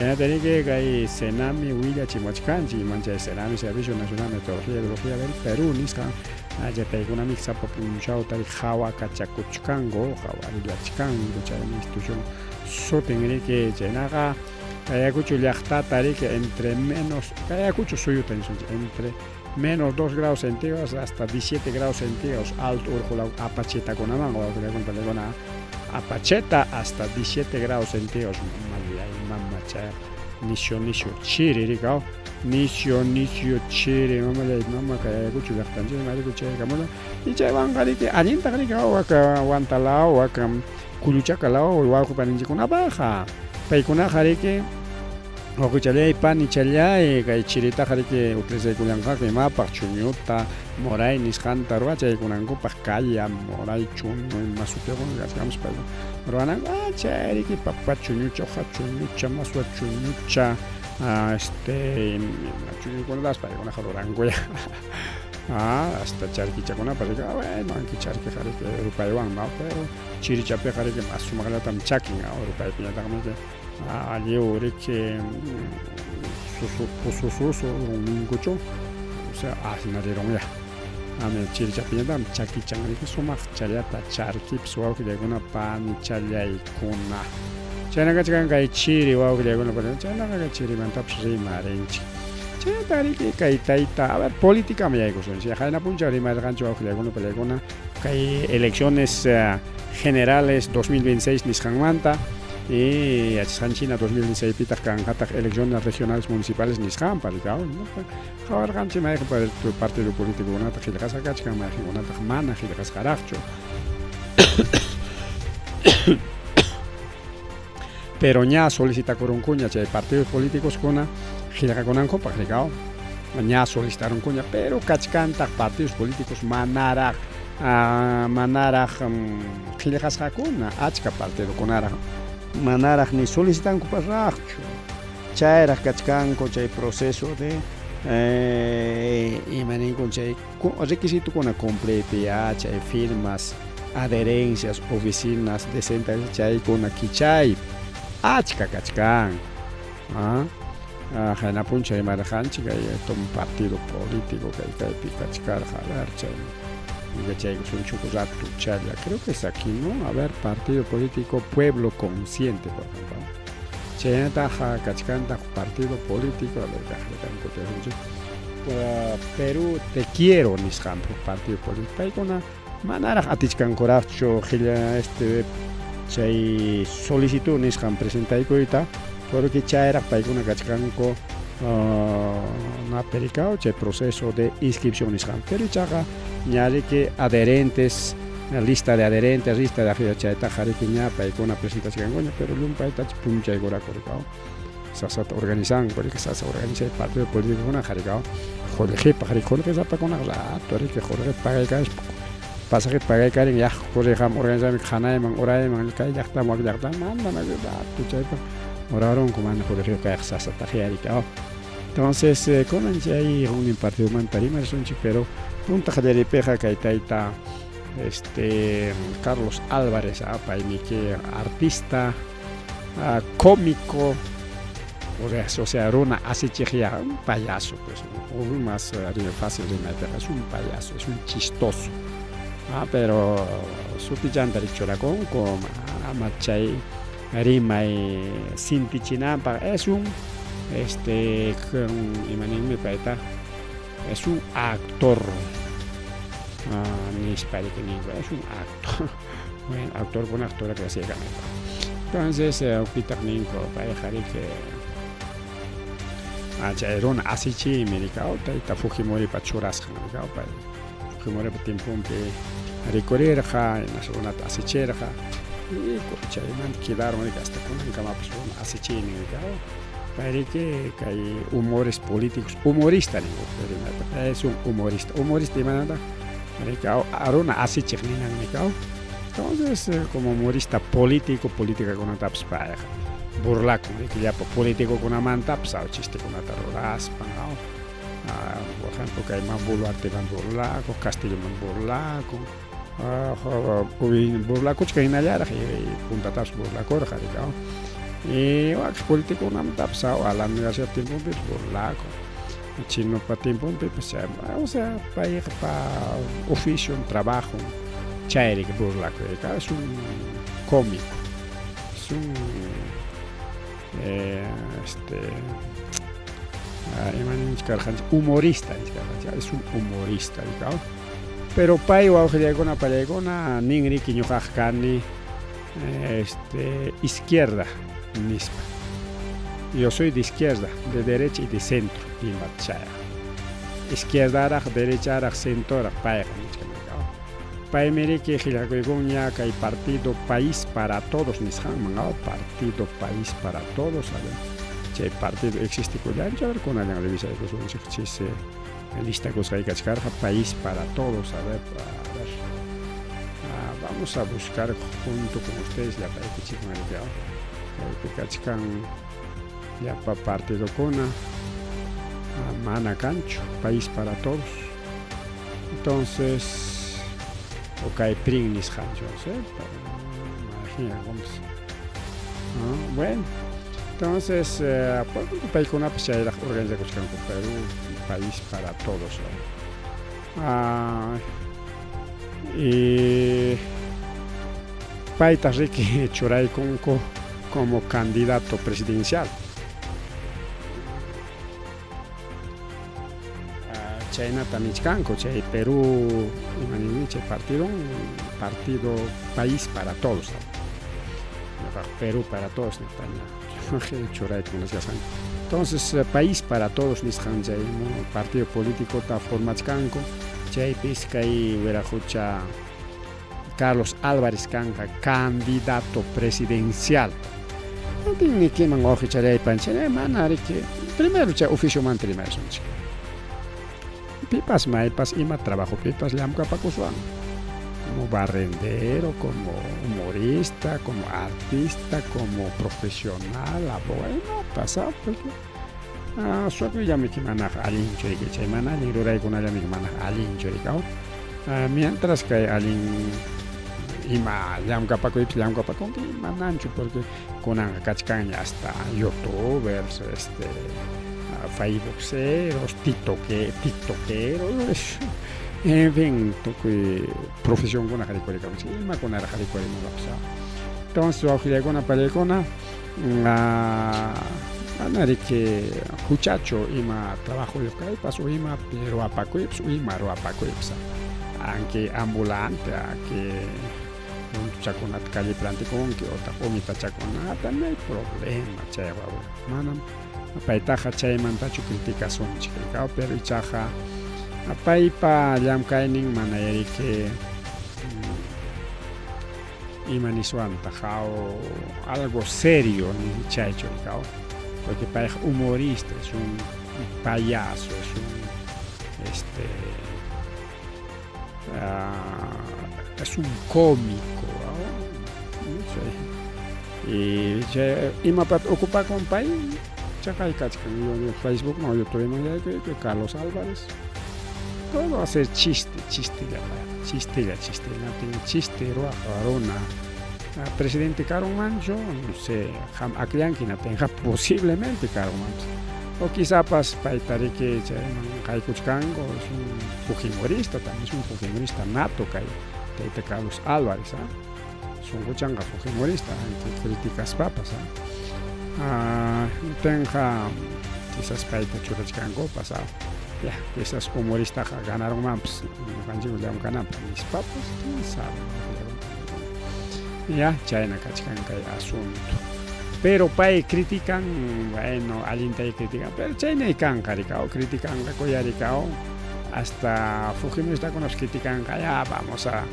Chaynata kay Senami willachimuwachkanchik, iman chay Senami Servicio Nacional Meteorología y Hidrología del Perú nisqan, paykunami sapa punchawta qhawakachakuchkanku, qhawarillachkanku chaymi institución sutin riki, chaynaqa kay Ayacucho llaqtata riki entre menos, kay Ayacucho suyuta nisunchik, entre menos 2 grados centígrados hasta 17 grados centígrados alto urqu law apachetakunaman wawqillakuna panikuna apacheta hasta 17 grados centígrados mamallay mamacha nisyu nisyu chiri rikaw nisyu nisyu chiri mamallay mama kay Ayacucho llaqtanchikmi ariku chaykamuna y chaywanqa riki allintaq riki waka Huanta law waka Kulluchaka law wawqi paninchikkunapaqqa paykunaqa riki Wawqichallay, panichallay, kay chiritaqa riki utilizaykullanqaku imapaq chuñuta, moray nisqanta ruwachaykunankupaq, kaya, moray, chuñu, ima sutiyuqmi kachkanpas paykuna ruwananku, ah chay riki papa chuñucha, uqa chuñucha, maswa chuñucha, este ima chuñukunatapas paykunaqa rurankuya. Ah, hasta charkichakunapas riki, ah bueno, aunque charkiqa riki rupaywanmi, pero chirichapiqa riki mas sumaqllatam chakin, rupaypiñataqmi Lliw riki susu pusususu ninkuchu, o sea asna rirunya. Ami chirichapiñataqmi chakichan riki sumaq challata charkipis wawqillaykuna panichallaykuna. Chayna kachkan kay chiri wawqillaykuna chaynaqa kay chirimantapas rimarinchik. Chaynata riki kay tayta, a ver, politicaman yaykusunchik. Qayna punchaw rimarirqanchik wawqillaykuna panillaykuna kay elecciones generales 2026 nisqanmanta. Y yachasqanchik hina 2026 pitaq kanqataq elecciones regionales municipales nisqanpa rikaw. Qhawarqanchik mayqin partido políticokunataq qillqasqa kachkan, mayqinkunataq mana qillqasqaraqchu. Pero ña solicitakurunkuña chay partidos políticoskuna qillqakunankupaq rikaw. Ña solicitarunkuña, pero kachkantaq partidos políticos manaraq manaraq qillqasqakuna, achka partidokunaraq manaraq ni solicitankupasraqchu. Chayraq kachkanku chay proceso de ima ninkun chay requisitokuna cumpliypi ya chay firmas, adherencias, oficinas descentralizadas chaykuna kichaypi achka kachkanku. Qayna punchaw rimarqanchik kay hatun partido político kay kaypi kachkarqa, a ver chay yachaykusunchik huk rato challa, creo que es aquí, ¿no? A ver, partido político Pueblo Consciente, por ejemplo. Chaynataq kachkantaq partido político, a ver, kaqllatanku Perú Te Quiero nisqanpi partido político. Paykuna manaraq atichkankuraqchu qilla este chay solicitud nisqan presentaykuyta, porque chayraq paykuna kachkanku napericao chay proceso de inscripción nisqan. Pero ichaqa ña riki adherentes, lista de adherentes, lista de afiliados chaytaqa riki ña paykuna presentachkankuña, pero llumpaytacha punchaykuraku rikao. Sasata organizanku riki, sasa organizay partido políticokunaqa rikao. Qullqipaq riki, qullqisapakunaqa rato riki qullqita pagaykarispa pasajeta pagaykarin yaq corrijam organizami qhanayman urayman kay llaqtaman wak llaqtaman mana rato chaypaq urarunku mana qullqiyuq kayqa sasataqya riki. Entonces kunan chay huknin partidomanta rimarisunchik, pero punta qallariypiqa kay tayta este Carlos Álvarez, paymi que artista cómico, o sea runa asichiqya, un payaso pues, más fácil rimaypiqa es un payaso, es un chistoso. Pero sutichanta churakunku ama chay rimay sintichinanpaq, es un este ima ninmi payta, es un actor nispa riki ninku, es un actor. Bueno, actorkuna actora que hacía. Entonces, pitaq ninku payqa riki chay runa asichiymi rikaw tayta Fujimoripa churasqan rikaw, pay Fujimoripa tiemponpi rikurirqa, hinaspa runata asichirqa y chaymanta quedaron riki hasta kunankamapas runa asichiynin rikaw. Pay riki kay humores políticos, humorista ninku, es un humorista. Humorista imananta rikaw, runa asichiq ninanmi kaw. Entonces, como humorista político, políticakunatapas payqa burlakun riki llapa políticokunamantapas chistekunata ruraspan. Por ejemplo, kay Boluarteman burlakun, Castilloman burlakun, burlakuchkan hinallaraq puntatapas burlakurqa rikaw. Y wakin politicokunamantapas Alan García tiemponpipas burlakun, Chinopa tiemponpipas, o sea, paypa oficion, trabajon chayriki burlakuy, es un cómico, es un este ima ninchik karqanchik humorista nichkarqanchik, es un humorista, pero pay wawqillaykuna pallaykuna ninriki ñuqaqa kani este izquierda nispa. Yo soy de izquierda, de derecha y de centro, imata Izquierdaraq, derecharaq, centroraq payqa nichkan. Paymi riki qillqakuykunña kay partido País para Todos nisqanman, Partido País para Todos, a ver, chay partido existikullanchu, a ver, kunallan revisaykusunchik, chisi listakusqay kachkarqa País para Todos, a ver, a ver. Vamos a buscar junto con ustedes llapaykichikman riki, kaypi kachkan llapa partidokuna, mana kanchu País para Todos. Entonces, o kay PRIN nisqanchu, bueno, entonces paykunapas chayraq organizakuchkanku Perú, País para Todos. Y payta riki churaykunku como candidato presidencial. Chaynata nichkanku chay Perú, ima nini chay partido, partido País para Todos. Perú para Todos nispaña churaykun nisqasqanku. Entonces, País para Todos nisqan chay partido político ta formachkanku, chaypis kay wiraqucha Carlos Álvarez kanqa candidato presidencial. Nikiman wawqichallaypanchik, mana riki, primero chay oficiomanta rimarisunchik. Pipas maypas ima trabajopipas llamkapakuswan, como barrendero, como humorista, como artista, como profesional, abogado, imapas, porque suakuyllami manaqa allinchu riki, chay mana allin ruraykunallami mana allinchu riki, mientras kay allin ima llamkapakuypas llamkapakunki mananchu, porque kunanqa kachkanña hasta youtubers, facebookseros, tiktokeros, en fin, tukuy profesionkuna rikurimunchik, imakunaraq rikurimunqapas. Entonces, wawqillaykuna pallaykuna, mana riki huchachu ima trabajoyuq kaypas o ima ruwapakuypas o ima ruwapakuypas, aunque ambulante, aunque runtuchakunata callepi rantikunki otaq humitachakunata, no hay problema chay wawa, manam paytaqa chaymantachu criticasunchik, pero ichaqa paypa llamkaynin mana riki ima niswantaq algo serio ni chaychu, porque payqa humorista, es un payaso, es un es un cómico, y imapata ocupakun pay chaqay kachkan Facebookman o YouTubeman yaykuykuy Carlos Álvarez, todo hacer chiste, chistella payqa, chistella, chistella, chiste ruwaq runa presidente karunmanchu, no sé, qam akllanki hinaptinqa posiblemente karunmanpas, o quizapas payta riki chayman qaykuchkanku, es un fujimorista también, es un fujimorista nato kay tayta Carlos Álvarez, sunquchanqa fujimorista, criticaspapas, tenqa quizás payta churachkankupas, ya, quizás humoristaqa ganarunmanpas ñuqanchik llamkananpaq nispapas, quién sabe, ya, chayna kachkan kay asunto. Pero pay critican, bueno, allinta critican, pero chaynay kanqa rikaw, criticanqaku ya rikaw, hasta fujimoristakunapas criticanqa, ya vamos a